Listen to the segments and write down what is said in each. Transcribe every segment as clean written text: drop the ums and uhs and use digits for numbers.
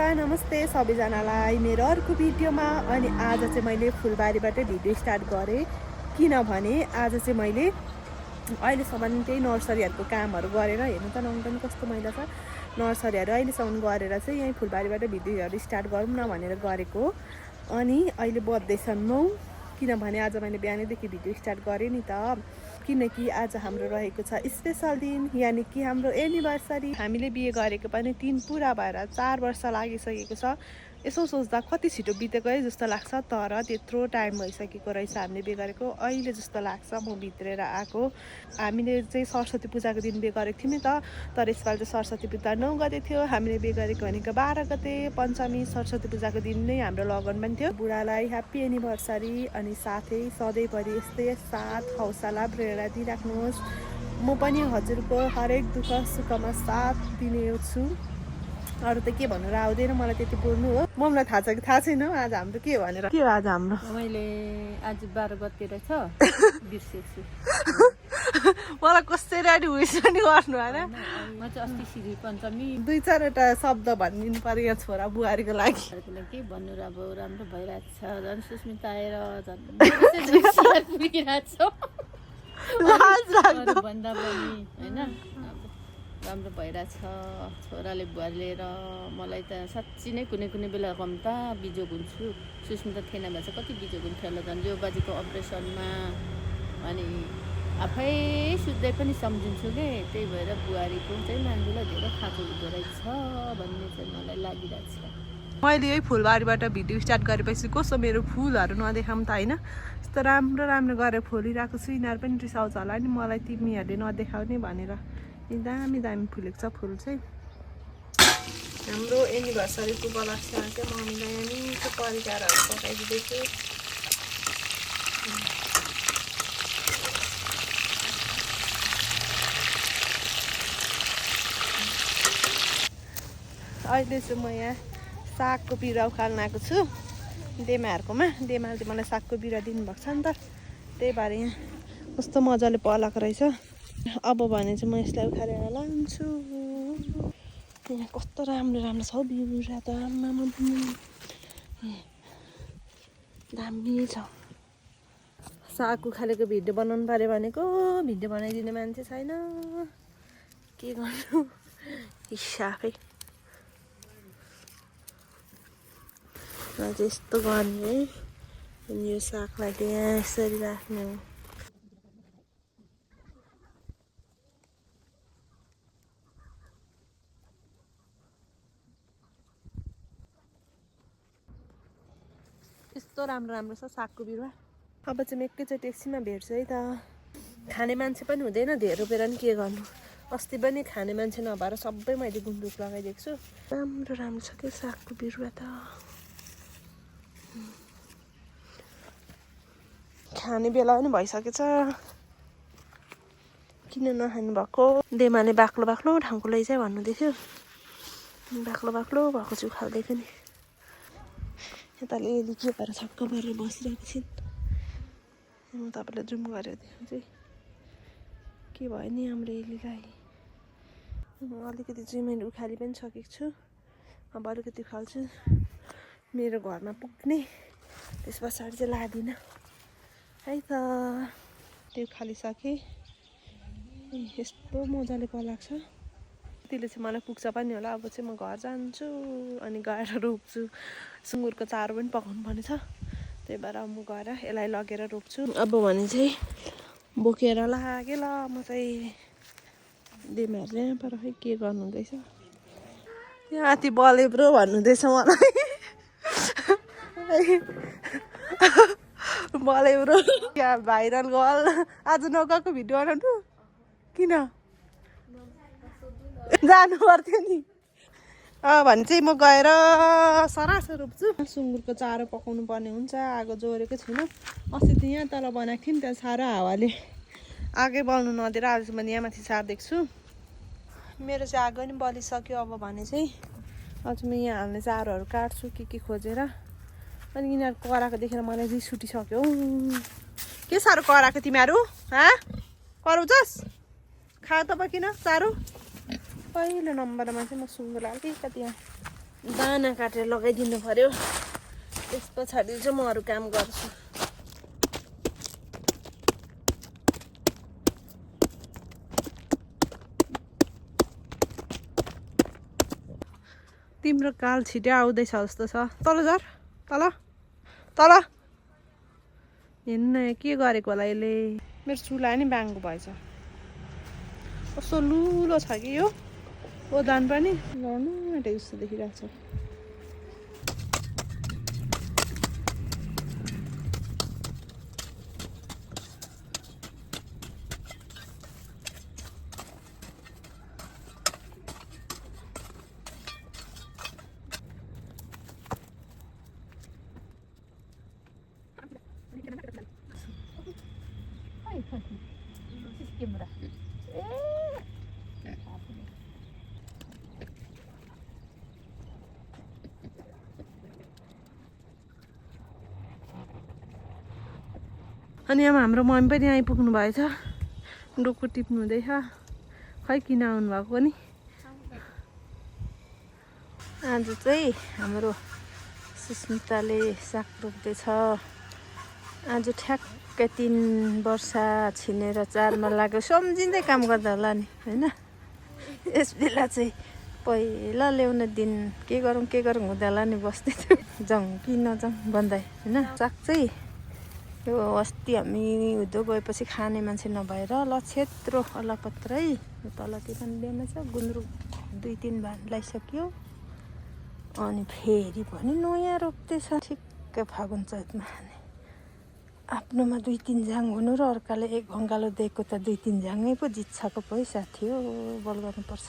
नमस्ते सबैजनालाई मेरो अर्को भिडियोमा। अनि आज चाहिँ मैले फुलबारीबाट भिडियो स्टार्ट गरेँ किनभने आज चाहिँ मैले अहिलेसम्म त्यही नर्सरीहरूको कामहरू गरेर हेर्नु त नहुन पनि कस्तो मैला छ। नर्सरीहरू अहिलेसम्म गरेर चाहिँ यहीँ फुलबारीबाट भिडियोहरू स्टार्ट गरौँ न भनेर गरेको। अनि अहिले बज्दैछ 9 किनभने आज मैले बिहानैदेखि भिडियो स्टार्ट गरेँ नि त, किनकि आज हाम्रो रहेको छ स्पेसल दिन, यानि कि हाम्रो एनिभर्सरी। हामीले बिहे गरेको पनि 3 पुरा भएर 4 वर्ष लागिसकेको छ। यसो सोच्दा कति छिटो बितेको है जस्तो लाग्छ, तर त्यत्रो टाइम भइसकेको रहेछ हामीले बिहे गरेको। अहिले जस्तो लाग्छ म भित्रेर आएको। हामीले चाहिँ सरस्वती पूजाको दिन बिहे गरेको थियौँ नि त, तर यसपालि चाहिँ सरस्वती पूजा 9 गते थियो। हामीले बिहे गरेको भनेको 12 गते पञ्चमी सरस्वती पूजाको दिन नै हाम्रो लगन पनि थियो। बुढालाई ह्याप्पी एनिभर्सरी अनि साथै सधैँभरि यस्तै साथ हौसला प्रेरणा दिइराख्नुहोस्। म पनि हजुरको हरेक दुःख सुखमा साथ दिने छु। अरू त के भन्नु र आउँदैन मलाई, त्यति बोल्नु हो। मलाई थाहा छ कि थाहा छैन आज हाम्रो के हो भनेर। के हो आज हाम्रो? मैले आज 12 गते रहेछ बिर्सेछु। मलाई कसरी विस पनि गर्नु होइन। म चाहिँ अस्ति श्री पञ्चमी 2-4वटा शब्द भनिदिनु पर्यो छोरा बुहारीको लागि। के भन्नु र, अब राम्रो भइरहेको छ। झन् सुस्मिता आएर झन् पुगिरहेको छ भन्दा पनि होइन, राम्रो भइरहेछ। छोराले बुहारी लिएर मलाई त साँच्ची नै कुनै कुनै बेला कम्ता बिजोग हुन्छु। सुस्मिता थिएन भए चाहिँ कति बिजोग हुन्थ्यो होला झन्। जो बाजेको अपरेसनमा अनि आफै सुत्दै पनि सम्झिन्छु कि, त्यही भएर बुहारीको चाहिँ नानीलाई धेरै खाएको हुँदो रहेछ भन्ने चाहिँ मलाई लागिरहेको छ। मैले यही फुलबारीबाट भिडियो स्टार्ट गरेपछि कसो मेरो फुलहरू नदेखाऊँ त होइन। यस्तो राम्रो राम्रो गरेर फुलिरहेको छु। यिनीहरू पनि रिसाउँछ होला नि मलाई तिमीहरूले नदेखाउने भनेर। दामी दामी फुलेको छ फुल चाहिँ। हाम्रो एनिभर्सरीको उपलक्ष्यमा चाहिँ मम्मीलाई मिठो परिकारहरू पकाइदिँदैछु। अहिले चाहिँ म यहाँ सागको बिरुवा उखाल्न आएको छु देमाहरूकोमा। देमाले चाहिँ मलाई सागको बिरुवा दिनुभएको छ नि त, त्यही भएर यहाँ कस्तो मजाले पलाएको रहेछ। अब भने चाहिँ म यसलाई उखालेर लान्छु। यहाँ कस्तो राम्रो राम्रो छ हौ बिरुवा त, आम्मामा दामी छ। साग उखालेको भिडियो बनाउनु पऱ्यो भनेको भिडियो बनाइदिने मान्छे छैन, के गर्नु हिसाबै। अझ यस्तो गर्ने है, अनि यो सागलाई त्यहाँ यसरी राख्ने हो। यस्तो राम्रो राम्रो छ सागको बिरुवा। अब चाहिँ म एकैचोटि एकछिनमा भेट्छु है त। खाने मान्छे पनि हुँदैन, धेरै रोपेर नि के गर्नु। अस्ति पनि खाने मान्छे नभएर सबै मैले गुन्द्रुक लगाइदिएको छु। राम्रो राम्रो छ कि सागको बिरुवा त। खाने बेला पनि भइसकेछ, किन नखानु भएको। देमाले बाक्लो बाक्लो ठाउँको लैजाइ भन्नुहुँदै थियो। बाक्लो बाक्लो भएको छु खाँदैको नि। यताले एली के भएर छक्क परेर बसिरहेको छिन्। म तपाईँलाई जुम गरेर देखाउँछु के भयो नि हाम्रो एलीलाई। अलिकति चाहिँ मैले उखाली पनि सकेको छु, अब अलिकति उखाल्छु मेरो घरमा पुग्ने, त्यस पछाडि चाहिँ लादिनँ है त। त्यो खालिसकेँ। यस्तो मजाले पलाएको छ, त्यसले चाहिँ मलाई पुग्छ पनि होला। अब चाहिँ म घर जान्छु अनि गएर रोप्छु। सुँगुरको चारो पनि पकाउनु पर्ने छ, त्यही भएर म गएर यसलाई लगेर रोप्छु। अब भने चाहिँ बोकेर लागेँ ल म चाहिँ। देमाहरूले यहाँ पर खै के गर्नुहुँदैछ, यहाँ अति बले ब्रो भन्नुहुँदैछ मलाई। बले ब्रो यहाँ भाइरल गर्ल आज नगएको भिडियो बनाउनु किन जानु पर्थ्यो नि। भने चाहिँ म गएर सरासर रोप्छु। सुँगुरको चारो पकाउनु पर्ने हुन्छ, आगो जोडेको छुइनँ। अस्ति त यहाँ तल बनाएको थिएँ नि, त्यहाँ साह्रो हावाले आगै बल्नु नदिएर आज मैले यहाँ माथि सारिदिएको छु। मेरो चाहिँ आगो नि बलिसक्यो। अब भने चाहिँ अझ म यहाँ हाल्ने चारोहरू काट्छु के खोजेर। अनि यिनीहरू कराएको देखेर मलाई रिस उठिसक्यो। के साह्रो कराएको तिमीहरू, कराउँछस्? खा त किन चारो। पहिलो नम्बरमा चाहिँ म सुँगुरलाई अलिकति यहाँ दाना काटेर लगाइदिनु पर्यो। त्यस पछाडि चाहिँ म अरू काम गर्छु। तिम्रो काल छिटै आउँदैछ जस्तो छ। तल झर, तल तल हेर्नु न के गरेको होला यसले। मेरो चुला नि बाङ्गो भएछ। कस्तो लुलो छ कि यो ओदान पनि लड्नु आँटेको जस्तो देखिरहेको छ। अनि अब हाम्रो मम्मी पनि आइपुग्नु भएछ। डोको टिप्नु हुँदैछ। खै किन आउनुभएको नि। आज चाहिँ हाम्रो सुस्मिताले साग रोप्दैछ। आज ठ्याक्कै 3 वर्ष छिनेर 4मा लाग्यो। सम्झिँदै काम गर्दा होला नि होइन। यस बेला चाहिँ पहिला ल्याउने दिन के गरौँ हुँदा होला नि बस्दै थियो। जाउँ कि नजाउँ भन्दै होइन। साग चाहिँ यो अस्ति हामी हुँदो गएपछि खाने मान्छे नभएर लछेत्रो अलपत्रै तलतिर ल्याउनु छ। गुन्द्रुक 2-3 भान लगाइसक्यो। अनि फेरि पनि नयाँ रोप्दैछ। ठिक्क फागुन चैतमा खाने। आफ्नोमा 2-3 झाङ हुनु र अर्काले 1 भङ्गालो दिएको त 2-3 झाङै पो जित्छको पो साथी हो। बल गर्नुपर्छ।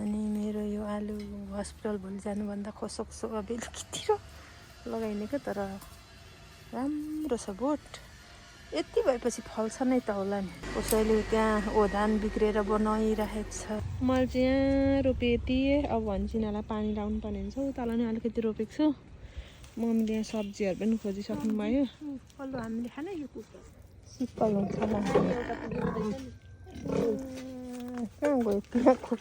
अनि मेरो यो आलु हस्पिटल भोलि जानुभन्दा खोसोक्सो बेलुकीतिर लगाइने क्या। तर राम्रो छ बोट। यति भएपछि फल्छ नै त होला नि। कसैले त्यहाँ ओधान बिग्रेर बनाइरहेको छ। मैले चाहिँ यहाँ रोपेँ यति। अब भन्छिनालाई पानी लाउनु पर्ने हुन्छ। उताला नि अलिकति रोपेको छु। मम्मीले यहाँ सब्जीहरू पनि खोजिसक्नु भयो। पल्लो हामीले खाने यो कुकुर शीतल हुन्छ कहाँ गयो तिनीहरूको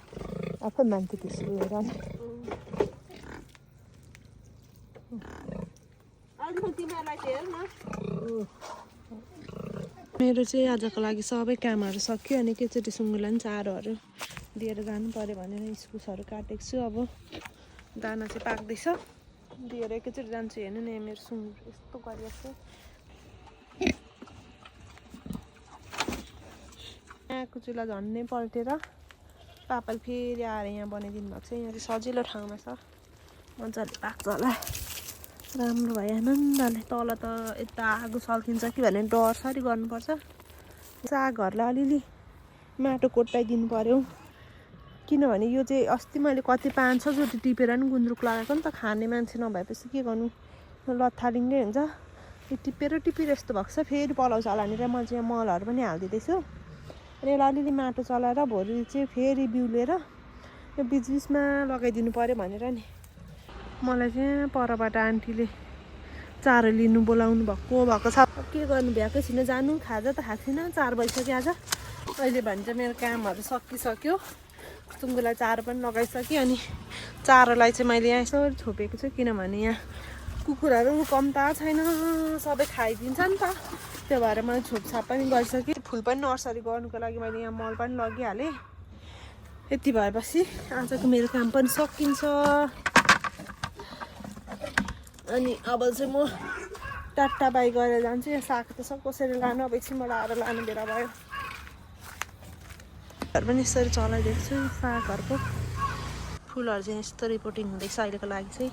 आफै मान्थ्यो त्यसो हेर नि। मेरो चाहिँ आजको लागि सबै कामहरू सक्यो। अनि एकैचोटि सुँगुरलाई पनि चारोहरू दिएर जानु पर्यो भनेर इस्कुसहरू काटेको छु। अब दाना चाहिँ पाक्दैछ। दिएर एकैचोटि जान्छु। हेर्नु नि मेरो सुँगुर यस्तो गरिरहेको छ। यहाँको चुला झन्नै पल्टेर पापाले फेरि आएर यहाँ बनाइदिनु भएको छ। यहाँ चाहिँ सजिलो ठाउँमा छ। मजाले पाक्छ होला। राम्रो भयो आनन्दले। तल त यता आगो सल्किन्छ कि भने डरसरी गर्नुपर्छ। सागहरूलाई अलिअलि माटो कोट्याइदिनु पर्यो। किनभने यो चाहिँ अस्ति मैले कति 5-6 चोटि टिपेर नि गुन्द्रुक लगाएको नि त। खाने मान्छे नभएपछि के गर्नु लथालिङ्गै हुन्छ। यो टिपेर यस्तो भएको छ। फेरि पलाउँछ होला भनेर म चाहिँ मलहरू पनि हालिदिँदैछु। अनि यसलाई अलिअलि माटो चलाएर भोलि चाहिँ फेरि बिउ लिएर यो बिचबिचमा लगाइदिनु पर्यो भनेर नि। मलाई चाहिँ परबाट आन्टीले चारो लिनु बोलाउनु भएको छ। के गर्नु भ्याएकै छैन। जानु खाजा त खाएको छैन। 4 बजिसक्यो आज। अहिले भन्छ मेरो कामहरू सकिसक्यो। सुँगुरलाई चारो पनि लगाइसकेँ। अनि चारोलाई चाहिँ मैले यहाँ यसो छोपेको छु। किनभने यहाँ कुकुरहरू कम्ता छैन। सबै खाइदिन्छ नि त। त्यो भएर मैले छोपछाप पनि गरिसकेँ। फुल पनि नर्सरी गर्नुको लागि मैले यहाँ मल पनि लगिहालेँ। यति भएपछि आजको मेरो काम पनि सकिन्छ। अनि अब चाहिँ म टाटा बाई गरेर जान्छु। यहाँ साग त सब कसरी लानु। अब एकछिनबाट आएर लानु बेला भयो। पनि यसरी चलाइदिएको छु। सागहरूको फुलहरू चाहिँ यस्तो रिपोर्टिङ हुँदैछ अहिलेको लागि चाहिँ।